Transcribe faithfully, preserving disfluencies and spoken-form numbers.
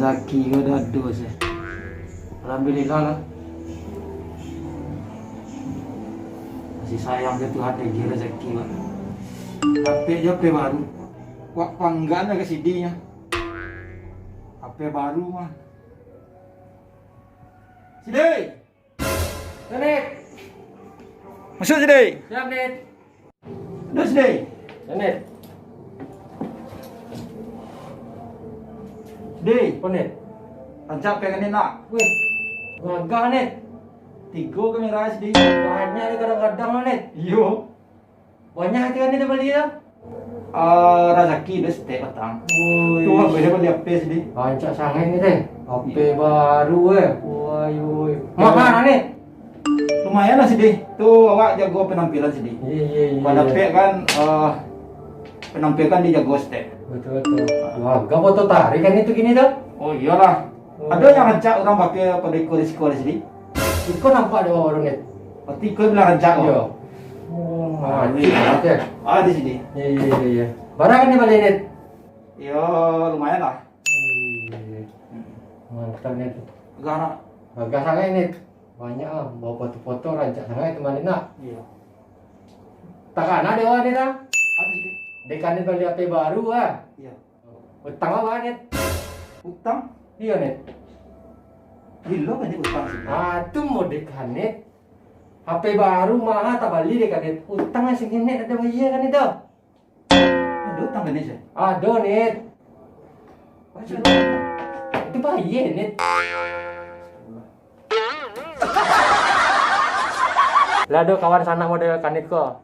Rezeki ko ado-ado se. Alhamdulillah lah. Masih sayang se Tuhan bagi rezeki, Pak. Dapek jo H P baru. Wak panggang lah ka Sidi nyo. H P baru mah. Sidi! Yo, Nit. Masuak, Sidi. Siap, Nit. Duduak, Sidi. Yo, Nit. Sidi. Apo, Nit? Rancak H P Nit nak? Wih, gagah, Nit. Tigo kamera, Sidi. Banyak ni kadang-kadang, Nit. Iyo. Banyak tu kan dia bali tu? Ah, razaki duo satek patang. Ui. Tu lah boleh bali H P Sidi. Rancak sangaik ni teh. H P baru eh. Woi, woi. Mahal ni. Lumayan lah Sidi. Tu awak jago penampilan Sidi. Iyo, iyo, iyo. Kalau dapek kan, eh, penampilan dijago satek. Betul, betul. Wah, gak foto tarik kan itu kini tu? Oh, iyolah. Oh. Ado nan rancak urang pakai pado iko di siko di Sidi? Iko nampak di bawah tu, Nit. Berarti iko bilang rancak, Bang? Iyo. Oh, ah, mati, mati. Ah, di Sidi. Iyo, iyo, iyo, iyo. Bara kan ni bali, Nit? Iyo, lumayan lah. Iyo, iyo, iyo. Hmm. Mantap, Nit. Gagah, nak? Gagah sangaik, Nit. Banyak ah, bawa foto-foto rancak sangaik tu, Nit, nak? Iyo. Takana dek awak, Nit, ah? Ado Sidi. Dek Nit bali H P baru, ah. Iyo. Utang awak, Nit? Utang? Iyo, Nit. Bilo kan Nit utang Sidi? Ah, tu model kan, Nit. H P baru maha tabali dek Nit. Utang si Nit ado bayia kan itu? Ado utang kan Nit, Sidi? Ado, Nit. Macam mana? Itu bayia, Nit. Lah ado kawan sanak model Kanit ko.